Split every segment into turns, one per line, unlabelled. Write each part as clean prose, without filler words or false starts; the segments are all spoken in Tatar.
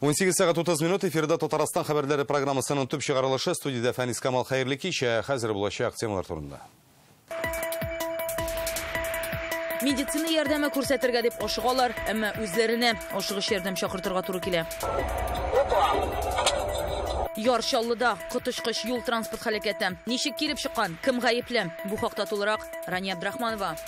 18 сәгать 30 минут эфирда Татарстан хәбәрләре программасының төп чыгарылышы. Студиядә Фәнис Камал, хәерле кич. Хәзер булачак темалар турында.
Медицина ярдәме күрсәтергә дип ашыгалар, әмма үзләренә ашыгыч ярдәм чакыртырга туры килә. Яр Чаллыда коточкыч юл транспорт һәлакәте. Ничек килеп чыккан? Кем гаепле? Бу хакта тулырак Рания Абдрахманова.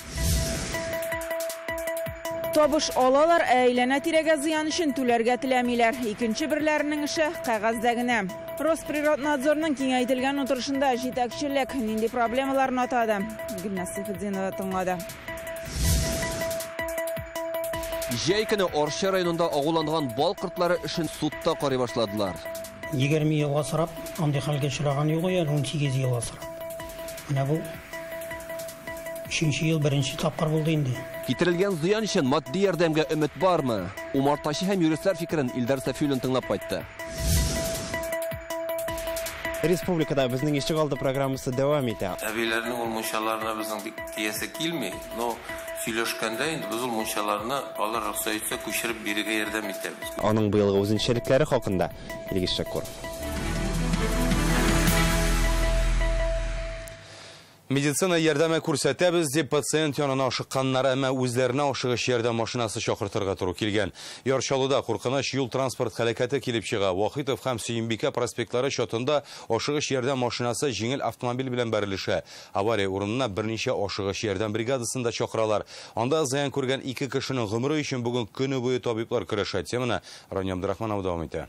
Табыш алалар, ә әйләнә-тирәгә зыян өчен түләргә теләмиләр. Икенче берләренең эше кәгазьдә генә. Росприроднадзорның киңәйтелгән утырышында җитәкчелек нинди проблемаларны атады? Гөлназ Сәйфетдинова тыңлады.
Җәй көне Арча районында агуланган бал кортлары эшен судта карый башладылар.
20 елга сорап, андый хәлгә очраган юк әле, 18 елга сорап. Менә бу 3 ел беренче тапкыр булды инде.
Китерелгән зыян өчен матди ярдәмгә өмет бармы? Умартачы һәм юристлар фикерен Илдар Сафиуллин тыңлап кайтты.
Республикада безнең ишегалды программасы дәвам итә.
Әбиләрнең ул мунчаларына безнең бик тиясе килми, но сөйләшкәндә инде без ул мунчаларны алар рөхсәт итсә күчереп бирергә ярдәм итәбез.
Аның быелгы үзенчәлекләре хакында Илгиз Шакуров.
Медицина ярдәме күрсәтәбез дип пациент янына ашыкканнар, әмма үзләренә ашыгыч ярдәм машинасы чакыртырга туры килгән. Яр Чаллыда куркыныч юл транспорт һәлакәте килеп чыга. Вахитов һәм Сөембикә проспектлары чатында ашыгыч ярдәм машинасы җиңел автомобиль белән бәрелешә. Авария урынына берничә ашыгыч ярдәм бригадасын да чакыралар. Анда зыян күргән ике кешенең гомере өчен бүген көне буе табиблар көрәшә. Теманы Рания Абдрахманова дәвам итә.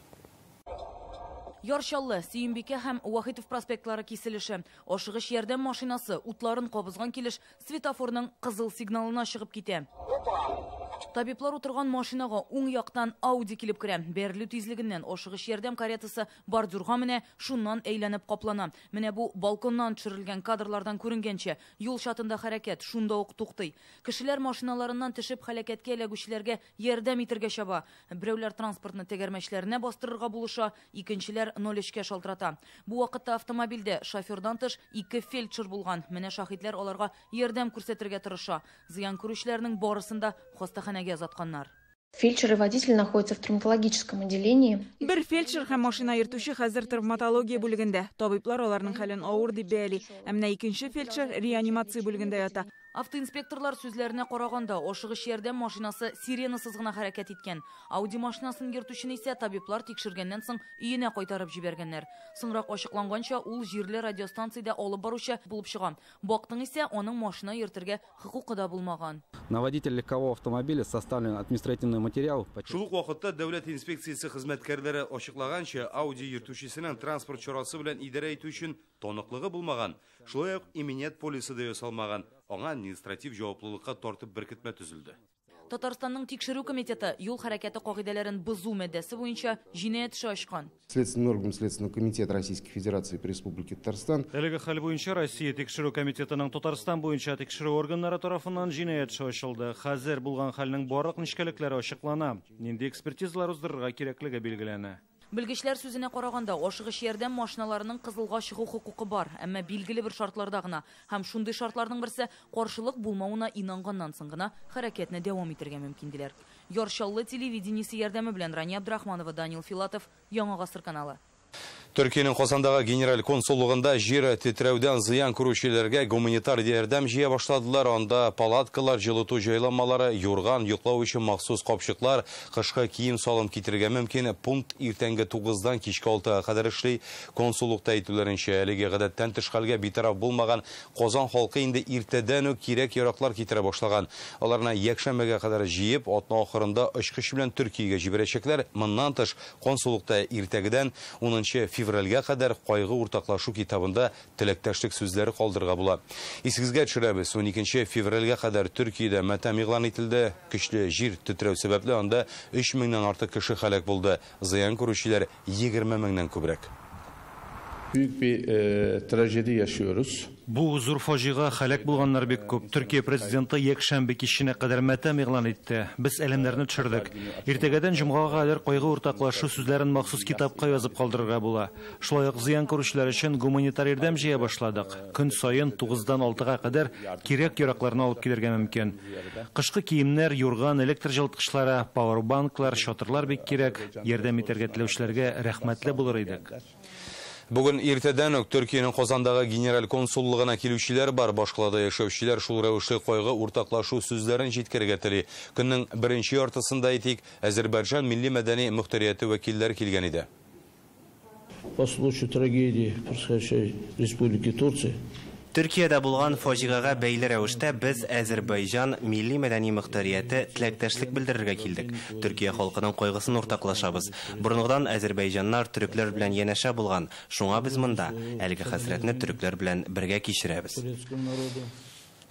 Яр Чаллы, Сөембикә һәм Вахитов проспектлары киселеше. Ашыгыч ярдәм машинасы утларын кабызган килеш светофорның кызыл сигналына чыгып китә. Табиблар утырган машинага уң яктан Ауди килеп керә. Бәрелү тизлегеннән ашыгыч ярдәм каретасы бордюрга менә, шуннан әйләнеп каплана. Менә бу балконнан төшерелгән кадрлардан күренгәнчә, юл чатында хәрәкәт шунда ук туктый. Кешеләр машиналарыннан төшеп һәлакәткә эләгүчеләргә ярдәм итәргә чаба. Берәүләр транспортны тәгәрмәчләренә бастырырга булыша, икенчеләр 03-кә шалтырата. Бу вакытта автомобильдә шофердан тыш ике фельдшер булган. Менә шаһитләр аларга ярдәм күрсәтергә тырыша. Зыян күрүчеләрнең барысын да хастаханәгә озатканнар.
Фельдшер и водитель находятся в травматологическом отделении.
Бер фельдшер һәм машина йөртүче хәзер травматология бүлегендә. Табиблар аларның хәлен авыр дип бәяли. Ә менә икенче фельдшер реанимация бүлегендә ята.
Автоинспекторлар сүзләренә караганда, ашыгыч ярдәм машинасы сиренасыз гына хәрәкәт иткән. Ауди машинасын йөртүчене исә табиблар тикшергәннән соң өенә кайтарып җибәргәннәр. Соңрак ачыкланганча, ул җирле радиостанциядә алып баручы булып чыга. Бактың исә аның машина йөртергә хокукы да булмаган.
На водителя легкового автомобиля составлен административный материал.
Шул ук вакытта дәүләт инспекциясе хезмәткәрләре ачыклаганча, Ауди йөртүчесенең транспорт чарасы белән идарә итү өчен таныклыгы булмаган. Шулай ук иминият полисы да ясалмаган. Аңа административ җаваплылыкка тартып беркетмә төзелде.
Татарстанның тикшерү комитеты юл хәрәкәте кагыйдәләрен бозу маддәсе буенча җинаять эше ачкан.
Следственный орган Следственного комитета Российской Федерации по Республике Татарстан.
Әлеге хәл буенча Россия тикшерү комитетының Татарстан буенча тикшерү органнары тарафыннан җинаять эше ачылды. Хәзер булган хәлнең барлык нечкәлекләре ачыклана. Нинди экспертизалар уздырырга кирәклеге билгеләнә.
Белгечләр сүзенә караганда, ашыгыч ярдәм машиналарының кызылга чыгу хокукы бар, әмма билгеле бер шартларда гына. Һәм шундый шартларның берсе каршылык булмавына инанганнан соң гына хәрәкәтне дәвам итәргә мөмкин диләр. Яр Чаллы телевидениесе ярдәме белән Рания Абдрахманова, Данил Филатов, Яңа Гасыр каналы.
Төркиянең Казандагы генераль консуллыгында җир тетрәүдән зыян күрүчеләргә гуманитар ярдәм җыя башладылар. Анда палаткалар, җылыту җайланмалары, юрган, йоклау өчен махсус капчыклар, кышкы кием-салым китерергә мөмкин. Пункт иртәнге 9-дан кичке 6-га кадәр эшли. Консуллыкта әйтүләренчә, әлеге гадәттән тыш хәлгә битараф булмаган Казан халкы инде иртәдән үк кирәк-яраклар китерә башлаган. Аларны якшәмбегә кадәр җыеп, атна ахырында очкыч белән Төркиягә җибәрәчәкләр. Моннан тыш, консуллыкта иртәгедән 10 февральгә кадәр кайгы уртаклашу китабында теләктәшлек сүзләре калдырырга була. Исегезгә төшерәбез, 12 февральгә кадәр Төркиядә матәм игълан ителде. Көчле җир тетрәү сәбәпле анда 3000-нән артык кеше һәлак булды. Зыян күрүчеләр 20 меңнән күбрәк.
Büyük bir trajedi yaşıyoruz.
Бу зур фаҗига, һәлак булганнар бик күп. Төркия президенты якшәмбе киченә кадәр матәм игълан итте. Без әләмнәрне төшердек. Иртәгәдән җомгага кадәр кайгы уртаклашу сүзләрен махсус китапка язып калдырырга була. Шулай ук зыян күрүчеләр өчен гуманитар ярдәм җыя башладык. Көн саен 9-дан 6-га кадәр кирәк-яракларны алып килергә мөмкин. Кышкы киемнәр, юрган, электр җылыткычлары, пауэрбанклар, чатырлар бик кирәк. Ярдәм итәргә теләүчеләргә рәхмәтле булыр идек.
Бүген иртәдән үк Төркиянең Казандагы генераль консуллыгына килүчеләр бар. Башкалада яшәүчеләр шул рәвешле кайгы уртаклашу сүзләрен җиткерергә тели. Көннең беренче яртысында әйтик, Азербайҗан милли мәдәни мөхтәрияте вәкилләре килгән иде.
По случаю трагедии, происходящей в Республике Турция,
Төркиядә булган фаҗигагә бәйле рәвештә без Азербайҗан милли мәдәни мөхтәрияте теләктәшлек белдерергә килдек. Төркия халкының кайгысын уртаклашабыз. Борынгыдан азербайҗаннар төрекләр белән янәшә булган. Шуңа без монда әлеге хәсрәтне төрекләр белән бергә кичерәбез.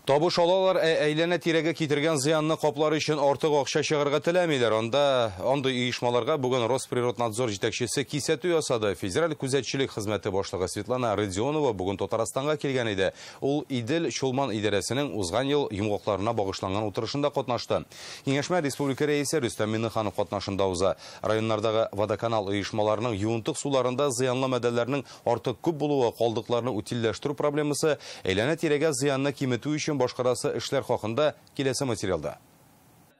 Табыш алалар, әйләнә тирәгә китергән зыянны каплар өчен артык акча чыгарырга теләмиләр. Анда андый оешмаларга бүген Росприроднадзор җитәкчесе кисәтү ясады. Федераль күзәтчелек хезмәте башлыгы Светлана Родионова бүген Татарстанга килгән иде. Ул Идел Чулман идарәсенең узган ел йомгакларына багышланган утырышында катнашты. Киңәшмә республика рәисе Рөстәм Миңнеханов катнашында уза. Районнардагы водоканал оешмаларының юынтык суларында зыянлы матдәләрнең артык күп булуы, калдыкларны утильләштерү проблемасы, әйләнә тирәгә зыянны киметү өчен башкарасы эшләр хакында киләсе материалда.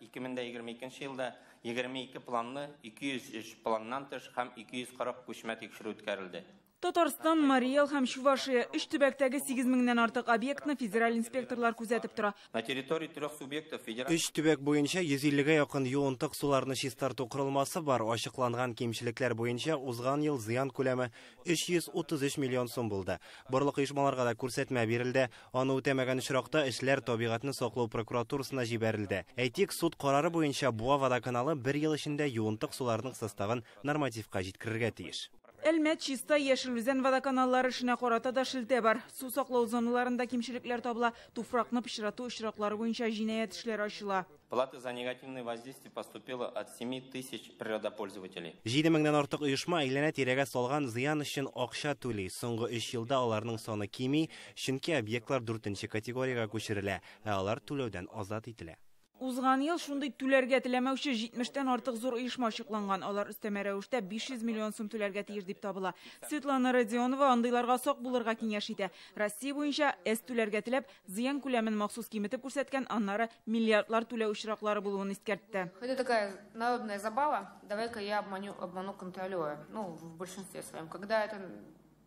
2022 елда 22 планлы, 203 планнан тыш һәм 240 күчмә тикшерү үткәрелде.
Татарстан, Марий Эл һәм Чувашия өч төбәктәге 8000-нән артык объектны федераль инспекторлар күзәтеп тора.
На территории трех субъектов федераль
Өч төбәк буенча 150-гә якын юынтык суларны чистарту корылмасы бар. Ачыкланган кимчелекләр буенча узган ел зыян күләме 333 миллион сум булды. Барлык оешмаларга да күрсәтмә бирелде. Аны үтәмәгән очракта эшләр табигатьне саклау прокуратурасына җибәрелде. Әйтик, суд карары буенча Буа водоканалы бер ел эчендә юынтык суларның составын нормативка җиткерергә тиеш.
Әлмәт, Чистай, Яшел Үзән водоканаллары эшенә карата да шелтә бар. Су саклау зоналарында кимчелекләр табыла, туфракны пычрату очраклары буенча җинаять эшләре ачыла.
Плата за негативное воздействие поступила от 7000 природопользователей.
7000-нән артык оешма әйләнә тирәгә салган зыян өчен акча түли. Соңгы 3 елда аларның саны кими, чөнки объектлар 4нче категориягә күчерелә, ә алар түләүдән азат ителә.
Узган ел шундый түләргә теләмәүче 70-тән артык зур оешма ачыкланган. Алар өстәмә рәвештә 500 миллион сум түләргә тиеш дип табыла. Светлана Родионова андыйларга сак булырга киңәш итә. Россия буенча әз түләргә теләп, зыян күләмен махсус киметеп күрсәткән, аннары миллиардлар түләү очраклары булуын искәртте.
Это такая народная забава. Давай-ка я обману контролера. Ну, в большинстве своем. Когда эта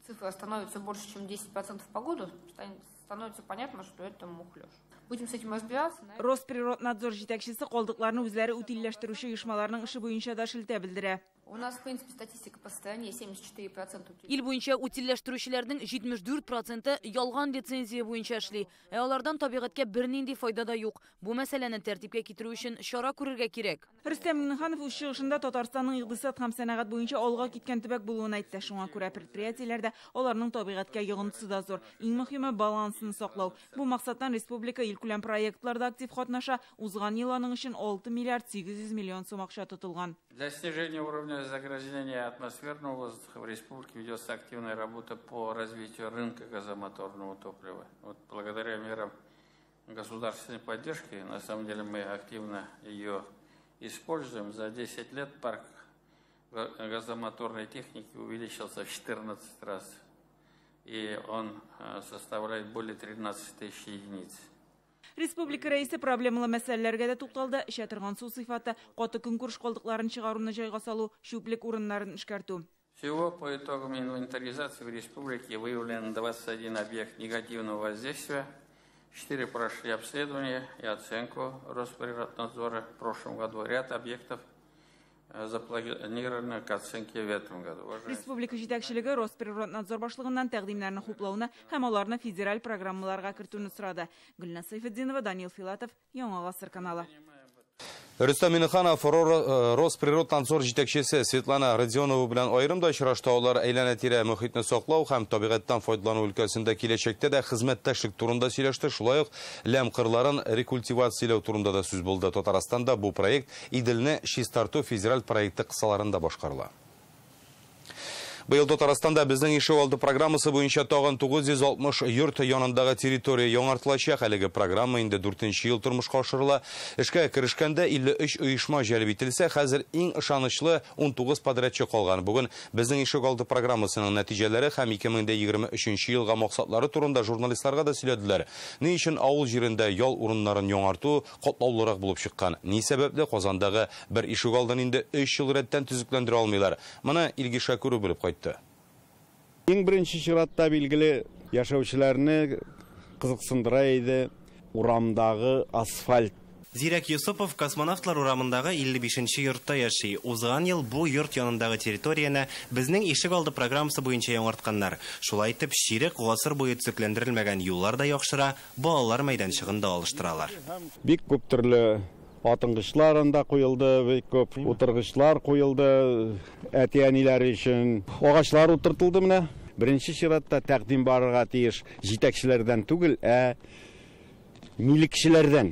цифра становится больше, чем 10% по году, становится понятно, что это мухлёж. Будем с этим разбираться.
Росприроднадзор җитәкчесе калдыкларны үзләре утильләштерүче оешмаларның эше буенча да шелтә белдерә.
У нас, в принципе, статистика по стране 74%.
Ил буенча утильләштерүчеләрнең 74% ялган лицензия буенча эшли. Ә алардан табигатькә бернинди файда да юк. Бу мәсьәләне тәртипкә китерү өчен чара күрергә кирәк.
Рөстәм Миңнеханов үз чыгышында Татарстанның икътисад һәм сәнәгать буенча алга киткән төбәк булуын әйтте. Шуңа күрә предприятиеләрдә аларның табигатькә йогынтысы да зур. Иң мөһиме балансын саклау. Бу максаттан республика илкүләм проектларда актив катнаша. Узган ел аның өчен 6 миллиард 800 миллион сум акча тотылган.
Для снижения уровня загрязнения атмосферного воздуха в республике ведется активная работа по развитию рынка газомоторного топлива. Вот благодаря мерам государственной поддержки, на самом деле мы активно ее используем. За 10 лет парк газомоторной техники увеличился в 14 раз, и он составляет более 13 тысяч единиц.
Республика рәисе проблемалы мәсьәләләргә дә тукталды. Эчә торган су сыйфаты, каты көнкүреш калдыкларын чыгаруны җайга салу, чүплек урыннарын эшкәртү.
Всего по итогам инвентаризации в республике выявлен 21 объект негативного воздействия, 4 прошли обследование и оценку Росприроднадзора в прошлом году. Ряд объектов запланировано к оценке в этом году.
Республика җитәкчелеге Росприроднадзор башлыгыннан тәкъдимнәрне хуплауны һәм аларны федераль программаларга кертүне сорады. Гөлназ Сайфетдинова, Данил Филатов, Яңа Гасыр каналы.
Рөстәм Миңнеханов Росприроднадзор җитәкчесе Светлана Родионова белән аерым да очрашты. Алар әйләнә-тирә мөхитне саклау һәм табигатьтән файдалану өлкәсендә киләчәктә дә хезмәттәшлек турында сөйләште. Шулай ук ләм кырларын рекультивацияләү турында да сүз булды. Татарстанда бу проект Иделне чистарту федераль проекты кысаларында башкарыла. Быел Татарстанда безнең ишегалды программасы буенча тагын 960 йорт янындагы территория яңартылачак. Әлеге программа инде 4нче ел тормышка ашырыла. Эшкә керешкәндә 53 оешма җәлеп ителсә, хәзер иң ышанычлы 19 подрядчы калган. Бүген безнең ишегалды программасының нәтиҗәләре һәм 2023 елга максатлары турында журналистларга да сөйләделәр. Ни өчен авыл җирендә ял урыннарын яңарту катлаулырак булып чыккан? Ни сәбәпле Казандагы бер ишегалдын инде 3 ел рәттән төзекләндерә алмыйлар? Моны Илгиз Шакуров белеп кайтты.
Иң беренче чиратта билгеле яшәүчеләрне кызыксындыра иде урамдагы асфальт.
Зирәк Юсупов Космонавтлар урамындагы 55нче йортта яши. Узган ел бу йорт янындагы территорияне безнең ишегалды программасы буенча яңартканнар. Шулай итеп, чирек гасыр буе төзекләндерелмәгән юллар да яхшыра, балалар мәйданчыгын да алыштыралар.
Бик күп төрле атынгычлар анда куелды, бик күп утыргычлар куелды әти-әниләр өчен. Агачлар утыртылды менә. Беренче чиратта тәкъдим барырга тиеш җитәкчеләрдән түгел, ә милекчеләрдән,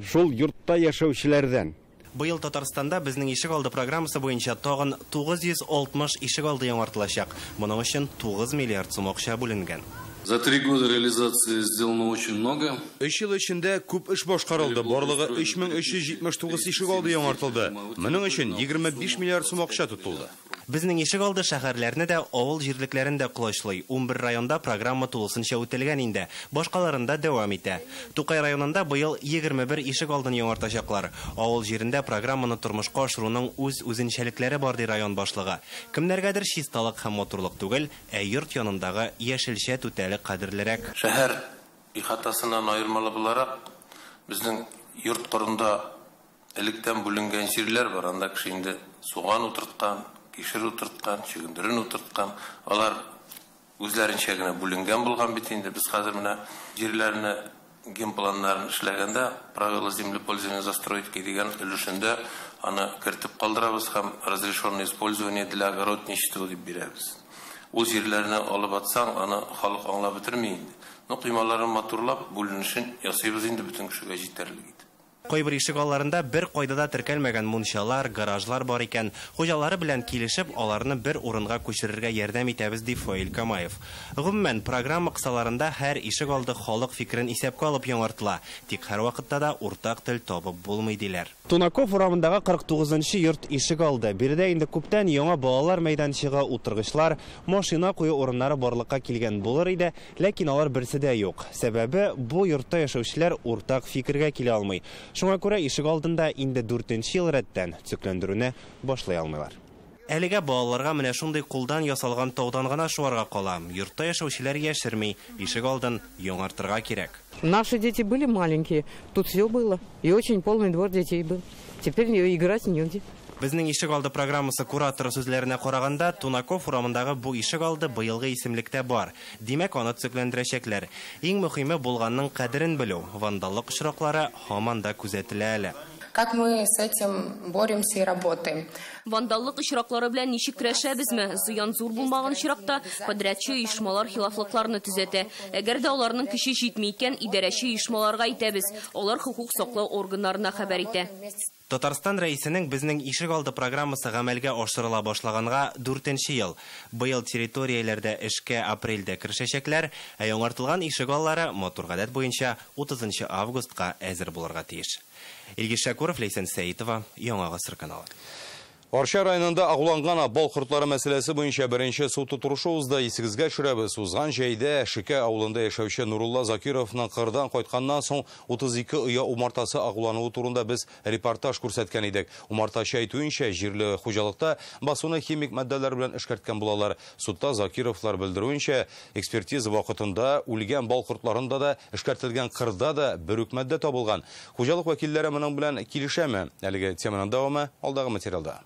шул йортта яшәүчеләрдән.
Быел Татарстанда безнең ишегалды программасы буенча тагын 960 ишегалды яңартылачак. Моның өчен 9 миллиард сум акча бүленгән.
За 3 года реализации сделано очень много.
3 ел эчендә күп эш башкарылды. Барлыгы 3379 ишегалды яңартылды. Моның өчен 25 миллиард сум акча тотылды.
Безнең ишегалды шәһәрләрне дә, авыл җирлекләрен дә колачлый. 11 районда программа тулысынча үтелгән инде. Башкаларында дәвам итә. Тукай районында быел 21 ишегалдын яңартачаклар. Авыл җирендә программаны тормышка ашыруның үз үзенчәлекләре бар, ди район башлыгы. Кемнәргәдер чисталык һәм матурлык түгел, ә йорт янындагы яшелчә түтәле кадерлерәк.
Шәһәр ихатасыннан аермалы буларак, безнең йорт кырында электән бүленгән җирләр бар. Анда кеше инде суган утырткан, кишер утырткан, чөгендерен утырткан. Алар үзләренчә генә бүленгән булган бит инде. Без хәзер менә җирләрне генпланнарын эшләгәндә правила землепользования застройки дигән өлешендә аны кертеп калдырабыз һәм разрешенное использование для огородничества дип бирәбез. Ул җирләрне алып атсаң, аны халык аңлап бетерми инде. Но коймаларын матурлап, бүленешен ясыйбыз инде бөтен кешегә җитәрлек итеп.
Кайбер ишегалларында бер кайда да теркәлмәгән мунчалар, гаражлар бар икән. Хуҗалары белән килешеп, аларны бер урынга күчерергә ярдәм итәбез, ди Фаил Камаев. Гомумән, программа кысаларында һәр ишегалды халык фикерен исәпкә алып яңартыла. Тик һәр вакытта да уртак тел табып булмый, диләр. Тунаков урамындагы 49нчы йорт ишегалды. Биредә инде күптән яңа балалар мәйданчыгы, утыргычлар, машина кую урыннары барлыкка килгән булыр иде, ләкин алар берсе дә юк. Сәбәбе бу йортта яшәүчеләр уртак фикергә килә алмый. Шуңа күрә ишегалдында инде 4нче ел рәттән төзекләндерүне башлый алмыйлар. Әлегә балаларга менә шундый кулдан ясалган таудан гына шуарга кала. Йортта яшәүчеләр яшерми, ишегалдын яңартырга кирәк.
Наши дети были маленькие, тут все было. И очень полный двор детей был. Теперь играть негде.
Безнең ишегалды программасы кураторы сүзләренә караганда, Тунаков урамындагы бу ишегалды быелгы исемлектә бар. Димәк, аны төзекләндерәчәкләр. Иң мөһиме булганның кадерен белү. Вандаллык очраклары һаман да күзәтелә әле.
Как мы с этим боремся и работаем?
Вандаллык очраклары белән ничек көрәшәбезме? Зыян зур булмаган очракта подрядчы оешмалар хилафлыкларны төзәтә. Әгәр дә аларның көче җитми икән, идарәче оешмаларга әйтәбез. Алар хукук саклау органнарына хәбәр итә.
Татарстан рәисенең безнең ишегалды программасы гамәлгә ашырыла башлаганга 4нче ел. Быел территорияләрдә эшкә апрельдә керешәчәкләр, ә яңартылган ишегаллары матур гадәт буенча 30 августка әзер булырга тиеш. Илгиз Шакуров, Ләйсән Сәитова, Яңа Гасыр каналы.
Арча районында агуланган бал кортлары мәсьәләсе буенча беренче суд утырышы узды. Исегезгә төшерәбез, узган җәйдә Шикә авылында яшәүче Нурулла Закировның кырдан кайтканнан соң 32 оя умартасы агулануы турында без репортаж күрсәткән идек. Умартачы әйтүенчә, җирле хуҗалыкта басуны химик матдәләр белән эшкәрткән булалар. Судта Закировлар белдерүенчә, экспертиза вакытында үлгән бал кортларында да, эшкәртелгән кырда да бер үк матдә табылган. Хуҗалык вәкилләре моның белән килешәме? Әлеге теманың дәвамы алдагы материалда.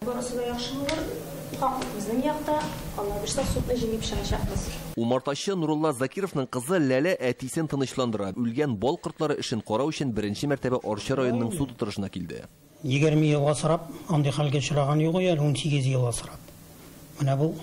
Барысы да яхшы булыр. Хак безнең якта, Алла бирсә, судны җиңеп чыгачакбыз.
Умартачы Нурулла Закировның кызы Ләлә әтисен тынычландыра. Үлгән бал кортлары эшен карау өчен беренче мәртәбә Арча районының суд утырышына килде.
20 ел асрап, андый хәлгә очраган юк әле, 18 ел асрап. Менә бу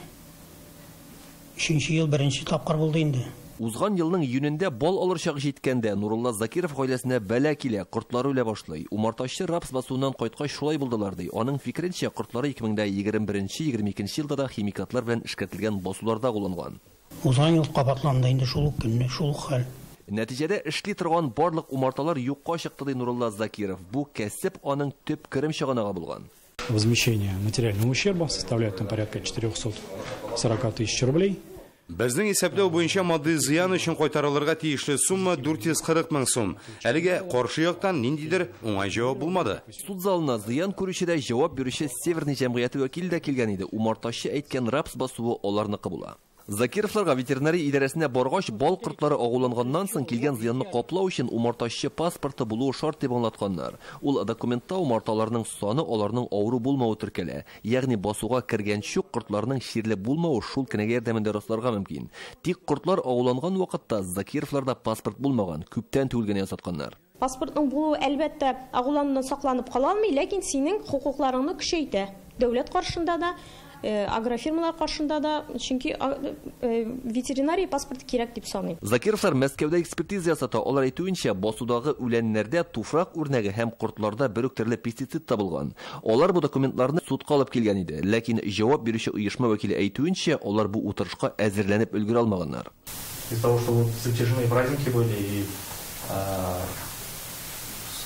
3нче ел беренче тапкыр булды инде.
Узган елның июнендә бал алыр чак җиткәндә Нурулла Закиров гаиләсенә бәла килә, кортлары үлә башлый. Умартачы рапс басуыннан кайткач шулай булдылар ди. Аның фикеренчә, кортлары 2021-22 елда да химикатлар белән эшкәртелгән басуларда кулланган.
Узган ел кабатланды инде шул ук көнне, шул ук хәл.
Нәтиҗәдә эшли торган барлык умарталар юкка чыкты ди Нурулла Закиров. Бу кәсеп аның төп керем чыганагы булган.
Возмещение материального ущерба составляет там порядка 440 тысяч рублей.
Безнең исәпләү буенча матди зыян өчен кайтарылырга тиешле сумма 440 мең сум. Әлегә каршы яктан ниндидер уңай җавап булмады.
Суд залына зыян күрүче дә җавап бирүче Северный җәмгыяте вәкиле дә килгән иде. Умартачы әйткән рапс басуы аларныкы була. Закировларга ветеринария идарәсенә баргач, бал кортлары агуланганнан соң килгән зыянны каплау өчен умартачы паспорты булуы шарт дип аңлатканнар. Ул документта умарталарның саны, аларның авыру булмавы теркәлә. Ягъни басуга кергәнче кортларның чирле булмавы шул кенәгә ярдәмендә расларга мөмкин. Тик кортлар агуланган вакытта Закировларда паспорт булмаган, күптән түгел генә ясатканнар.
Паспортның булуы әлбәттә агуланудан сакланып кала алмый, ләкин синең хокукларыңны көчәйтә. Дәүләт каршында да, агрофирмалар каршында да, чөнки ветеринария паспорты кирәк дип саныйм.
Закировлар Мәскәүдә экспертиза ясата. Алар әйтүенчә, басудагы үләннәрдә туфрак үрнәге һәм кортларда бер үк төрле пестицид табылган. Алар бу документларны судка алып килгән иде. Ләкин җавап бирүче оешма вәкиле әйтүенчә, алар бу утырышка әзерләнеп өлгерә алмаганнар.
Из-за того, что вот затяжные праздники были и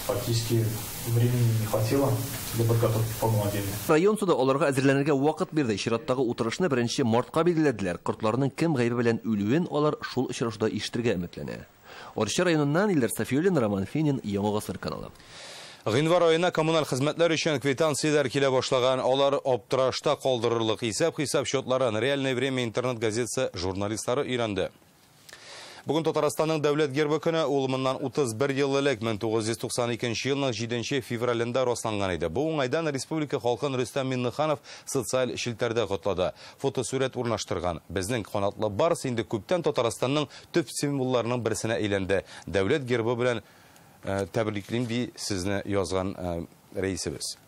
фактически времени не хватило для подготовки в полном объеме.
Район суды аларга әзерләнергә вакыт бирде. Чираттагы утырышны 1 мартка билгеләделәр. Кортларның кем гаебе белән үлүен алар шул очрашуда ишетергә өметләнә. Арча районыннан Илдар Сафиуллин, Роман Финин, Яңа Гасыр каналы.
Гыйнвар аена коммуналь хезмәтләр өчен квитанцияләр килә башлаган. Алар аптырашта калдырырлык исәп-хисап счетларын «Реальное время» интернет-газетасы журналистлары өйрәнде. Бүген Татарстанның дәүләт гербы көне, ул моннан 31 ел элек 1992 елның 7 февралендә расланган иде. Бу уңайдан республика халкын Рөстәм Миңнеханов социаль челтәрдә котлады. Фотосурәт урнаштырган. Безнең канатлы барс инде күптән Татарстанның төп символларының берсенә әйләнде. Дәүләт гербы белән тәбриклим ди сезне язган рәисебез.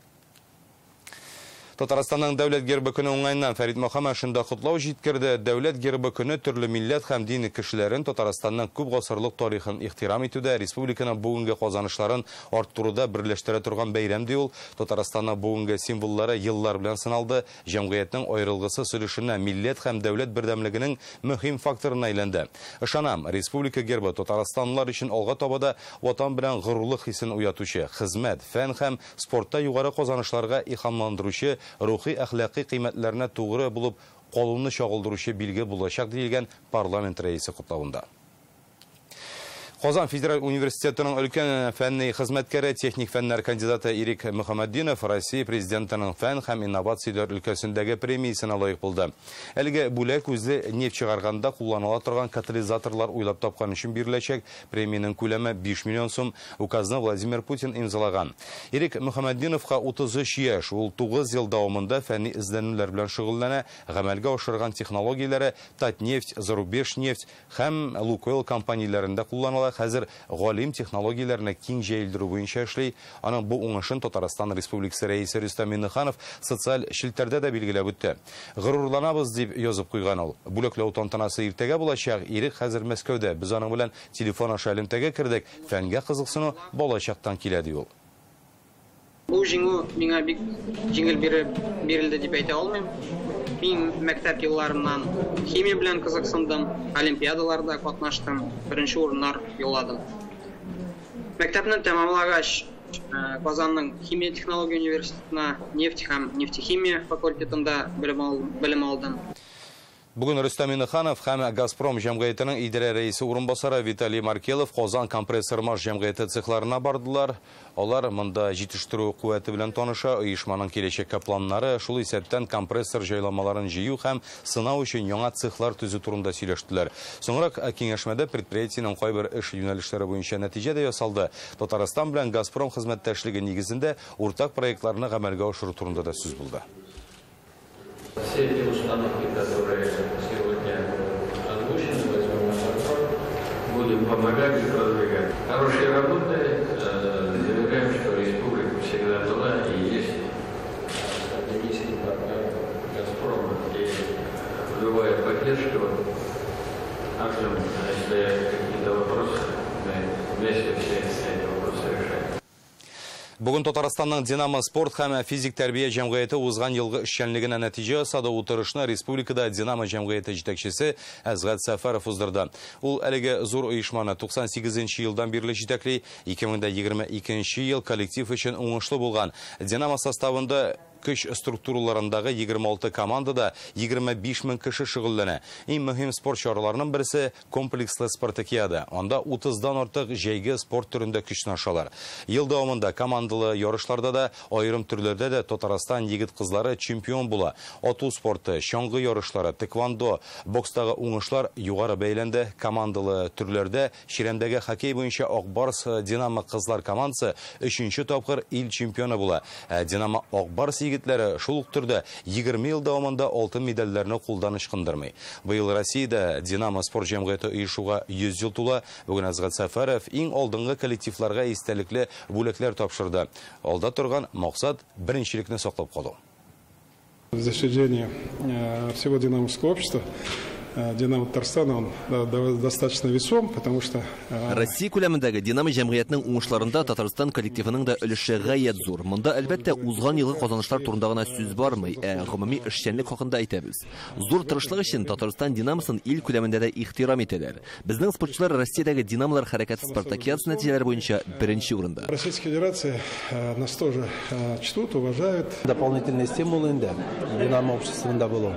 Татарстанның дәүләт гербы көне уңаеннан Фәрит Мөхәммәтшин да котлау җиткерде. Дәүләт гербы көне төрле милләт һәм дин кешеләрен Татарстанның күп гасырлык тарихын ихтирам итүдә, республиканың бүгенге казанышларын арттыруда берләштерә торган бәйрәм ди ул. Татарстанның бүгенге символлары еллар белән сыналды. Җәмгыятьнең аерылгысыз өлешенә милләт һәм дәүләт бердәмлегенең мөһим факторына әйләнде. Ышанам, республика гербы татарстанлылар өчен алга таба да ватан белән горурлык хисен уятучы, хезмәт, фән һәм спортта югары казанышларга илһамландыручы, рухи әхлаки кыйммәтләренә тугры булып калуны чагылдыручы билге булачак диелгән парламент рәисе котлавында. Казан федераль университетының өлкән фәнни хезмәткәре, техник фәннәр кандидаты Ирек Мөхәммәтдинов Россия президентының фән һәм инновацияләр өлкәсендәге премиясенә лаек булды. Әлеге бүләк үзе нефть чыгарганда кулланыла торган катализаторлар уйлап тапкан өчен биреләчәк. Премиянең күләме 5 миллион сум. Указны Владимир Путин имзалаган. Ирек Мөхәммәтдиновка 33 яшь, ул 9 ел дәвамында фәнни эзләнүләр белән шөгыльләнә, гамәлгә ашырган технологияләре Татнефть, Зарубежнефть һәм Лукойл компанияләрендә кулланыла. Хәзер галим технологияләрне киң җәелдерү буенча эшли. Аның бу уңышын Татарстан Республикасы рәисе Рөстәм Миңнеханов социаль челтәрдә дә билгеләп үтте. Горурланабыз дип язып куйган ул. Бүләкләү тантанасы иртәгә булачак. Ирек хәзер Мәскәүдә. Без аның белән телефон аша элемтәгә кердек. Фәнгә кызыксыну балачактан килә ди ул.
Бу җиңү миңа бик җиңел бирелде дип әйтә алмыйм. Мин мәктәп елларыннан химия белән кызыксындым, олимпиадаларда катнаштым, беренче урыннар яуладым. Мәктәпне тәмамлагач, Казанның химия технология университетына нефть һәм нефтехимия факультетында белем алдым.
Бүген Рөстәм Миңнеханов һәм Газпром җәмгыятенең идарә рәисе урынбасары Виталий Маркелов Казан компрессор маш җәмгыяте цехларына бардылар. Алар монда җитештерү куәте белән таныша, оешманың киләчәккә планнары, шул исәптән компрессор җайланмаларын җыю һәм сынау өчен яңа цехлар төзү турында сөйләштеләр. Соңрак киңәшмәдә предприятиенең кайбер эш юнәлешләре буенча нәтиҗә дә ясалды. Татарстан белән Газпром хезмәттәшлеге нигезендә уртак проектларны гамәлгә ашыру турында да сүз булды.
Все эти установки, которые сегодня озвучены, возьмем на контроль, будем помогать и продвигать. Хорошие работы, заверяем, что республика всегда была и есть стратегический партнер «Газпрома». И любая поддержка в нашем стоят какие-то вопросы, мы вместе все эти вопросы решаем.
Бүген Татарстанның Динамо спорт һәм физик тәрбия җәмгыяте узган елгы эшчәнлегенә нәтиҗә ясады. Утырышны республикада Динамо җәмгыяте җитәкчесе Әзгать Сәфәров уздырды. Ул әлеге зур оешманы 98 елдан бирле җитәкли. 2022 ел коллектив өчен уңышлы булган. Динамо составында көч структураларындагы 26 командада 25 мең кеше шөгыльләнә. Иң мөһим спорт чараларының берсе комплекслы спартакиада. Анда 30-дан артык җәйге спорт төрендә көч сынашалар. Ел дәвамында командалы ярышларда да, аерым төрләрдә дә Татарстан егет-кызлары чемпион була. Ату спорты, чаңгы ярышлары, тэквондо, бокстагы уңышлар югары бәяләнде. Командалы төрләрдә чирәмдәге хоккей буенча Ак Барс Динамо кызлар командасы 3нче тапкыр ил чемпионы була. Динамо Ак Барс егетләре шул ук төрдә 20 ел дәвамында алтын медальләрне кулдан ычкындырмый. Быел Россиядә Динамо спорт җәмгыяте оешуга 100 ел тула. Бүген Әзгать Сәфәров иң алдынгы коллективларга истәлекле бүләкләр тапшырды. Алда торган максат беренчелекне саклап калу.
Достижение всего динамовского общества Динамо Татарстана, он достаточно весом, потому что
Россия күләмендәге Динамо җәмгыятенең уңышларында Татарстан коллективының да өлеше гаять зур. Монда әлбәттә узган елгы казанышлар турында гына сүз бармый, ә гомуми эшчәнлек хакында әйтәбез. Зур тырышлык өчен Татарстан Динамосын ил күләмендә дә ихтирам итәләр. Безнең спортчылар Россиядәге Динамолар хәрәкәте спартакиадасы нәтиҗәләре буенча беренче урында.
Российская Федерация нас тоже чтут, уважают.
Дополнительный стимул инде Динамо обществында булу.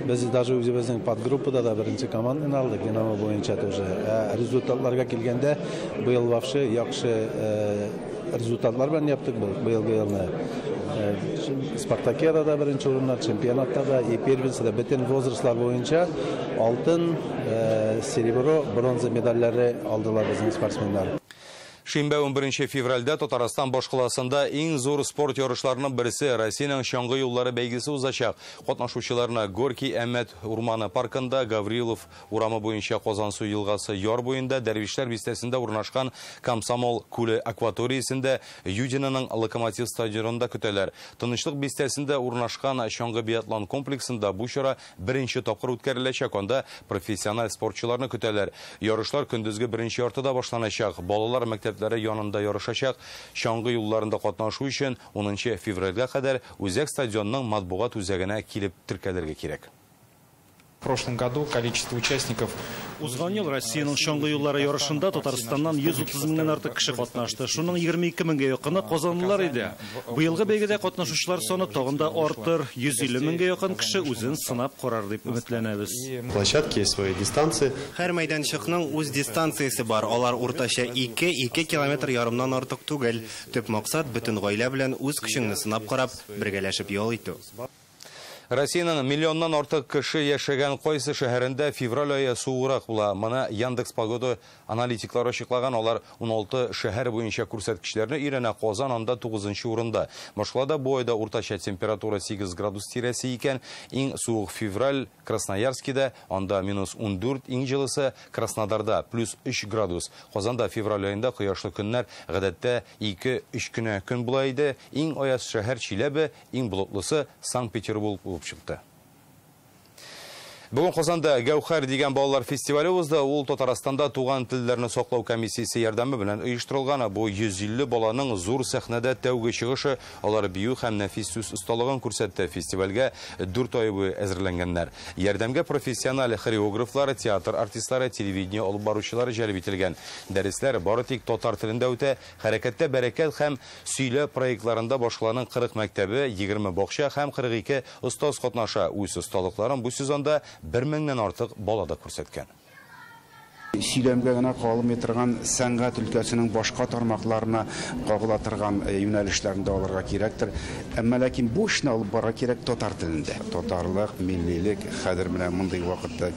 Без даже үзебезнең подгруппада да беренче команданы алдык, Динамо буенча тоже. Результатларга килгәндә, быел вообще яхшы результатлар белән яптык быелгы елны. Спартакиадада беренче урыннар, чемпионатта да и первенствода бөтен возрастлар буенча алтын, серебро, бронза медальләре алдылар безнең спортсменнар.
Шимбә 11 февральдә Татарстан башкаласында иң зур спорт ярышларының берсе Россиянең чаңгы юллары бәйгесе узачак. Катнашучыларны Горький Әмәт урманы паркында, Гаврилов урамы буенча Казансу елгасы яр буенда, Дәрвишләр бистәсендә урнашкан Комсомол күле акваториясендә, Юдинаның Локомотив стадионында көтәләр. Тынычлык бистәсендә урнашкан чаңгы биатлон комплексында бу чара беренче тапкыр үткәреләчәк. Анда профессиональ спортчыларны көтәләр. Ярышлар көндезге беренче яртыда башланачак. Балалар мәктәп янында ярышачак. Чаңгы юлларында катнашу өчен 10 февральгә кадәр үзәк стадионның матбугат үзәгенә килеп теркәлергә кирәк.
В прошлом году количество участников.
Узган ел Россиянең чаңгы юллары ярышында Татарстаннан 130 меңнән артык кеше катнашты. Шуның 22 меңгә якыны казанлылар иде. Быелгы бәйгедә катнашучылар саны тагын да артыр. 150 меңгә якын кеше үзен сынап карар дип өметләнәбез.
Площадки свои дистанции. Һәр мәйданчыкның үз дистанциясе бар. Алар уртача 2-2 километр ярымнан артык түгел. Төп максат бөтен гаилә белән үз көчеңне сынап карап, бергәләшеп ял итү.
Россиянең миллионнан артык кеше яшәгән кайсы шәһәрендә февраль ае суыграк була. Моны Яндекс Погода аналитиклары ачыклаган. Алар 16 шәһәр буенча күрсәткечләрне өйрәнә. Казан анда 9 урында. Башкалада бу айда уртача температура 8 градус тирәсе икән. Иң суык февраль Красноярскида, анда минус 14, иң җылысы Краснодарда плюс 3 градус. Казанда февраль аенда кояшлы көннәр гадәттә 2-3 кенә көн була иде. Иң аяз шәһәр Чиләбе, иң болытлысы Санкт-Петербург чыкты. Бүген Казанда Гәүһәр дигән балалар фестивале узды. Ул Татарстанда туган телләрне саклау комиссиясе ярдәме белән оештырылган. Бу 150 баланың зур сәхнәдә тәүге чыгышы. Алар бию һәм нәфис сүз осталыгын күрсәтте. Фестивальгә 4 ай буе әзерләнгәннәр. Ярдәмгә профессиональ хореографлар, театр артистлары, телевидение алып баручылары җәлеп ителгән. Дәресләр бары тик татар телендә үтә. Хәрәкәттә бәрәкәт һәм сөйлә проектларында башкаланың 40 мәктәбе, 20 бакча һәм 42 остаз катнаша. Үз осталыкларын бу сезонда 1000-нән артык бала да күрсәткән.
Сөйләмгә генә калмый торган сәнгать өлкәсенең башка тармакларына кагыла торган юнәлешләрен дә алырга кирәктер. Әмма ләкин бу эшне алып барырга кирәк татар телендә. Татарлык, миллилек хәзер менә мондый вакытта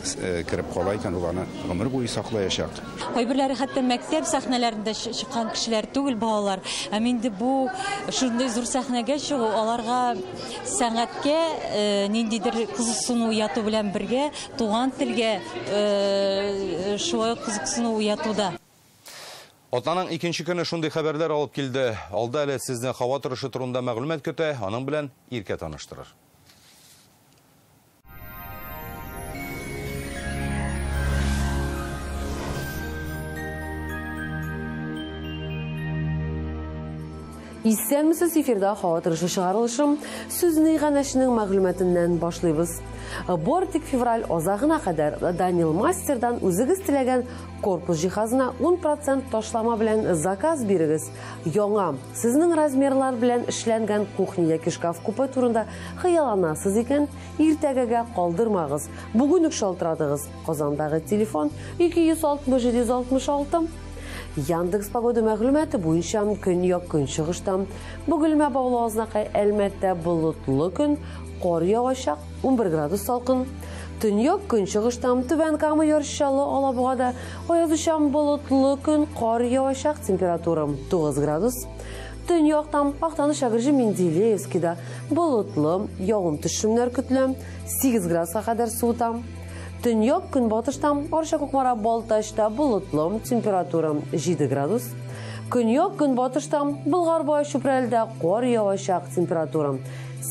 кереп кала икән, ул аны гомер буе саклаячак.
Кайберләре хәтта мәктәп сәхнәләрендә чыккан кешеләр түгел балалар. Һәм инде бу шундый зур сәхнәгә чыгу аларга сәнгатькә ниндидер кызыксыну уяту белән бергә туган телгә шулай кызыксыну уятуда.
Атнаның икенче көне шундый хәбәрләр алып килде. Алда әле сезне һава торышы турында мәгълүмат көтә, аның белән Иркә таныштырыр.
Исәнмесез, эфирда һава торышы чыгарылышы. Сүзне иганәченең мәгълүматыннан башлыйбыз. Бары тик февраль азагына кадәр Данил Мастердан үзегез теләгән корпус җиһазына 10% ташлама белән заказ бирегез. Яңа, сезнең размерлар белән эшләнгән кухня яки шкаф купе турында хыялланасыз икән, иртәгәгә калдырмагыз. Бүген үк шалтыратыгыз. Казандагы телефон 260 766. Яндекс погода мәгълүматы буенча көньяк көнчыгышта Бөгелмә, Баулы, Азнакай, Әлмәттә болытлы көн, кар явачак, 11 градус салкын. Төньяк көнчыгышта Түбән Кама, Яр Чаллы, Алабугада аязучан болытлы көн, кар явачак, температура 9 градус. Төньяктан Актаныш, Әгерҗе, Менделеевскида болытлы, явым-төшемнәр көтелә, 8 градуска кадәр суыта. Төньяк көнбатышта Арча, Кукмара, Балтачта болытлы, температура 7 градус. Көньяк көнбатышта Болгар, Бая, Чүпрәледә кар явачак, температура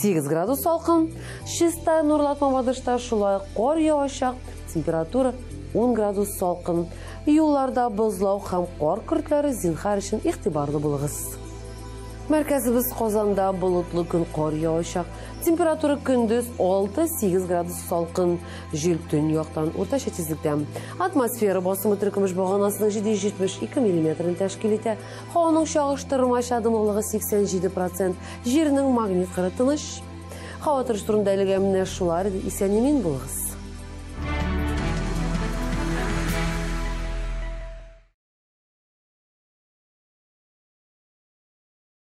8 градус салкын. Чистай, Нурлат, Мамадышта шулай кар явачак, температура 10 градус салкын. Юлларда бозлау һәм кар көртләре, зинһар өчен игътибарлы булыгыз. Мәркәзебез Казанда болытлы көн, кар явачак. Температура көндез 6-8 градус салкын. Җил төньяктан уртача тизлектә. Атмосфера басымы теркөмеш баганасының 772 миллиметрын тәшкил итә. Һаваның чагыштырмача дымлылыгы 87%. Җирнең магнит кыры тыныч. Һава торышы турында әлегә менә шулар иде. Исән-имин булыгыз.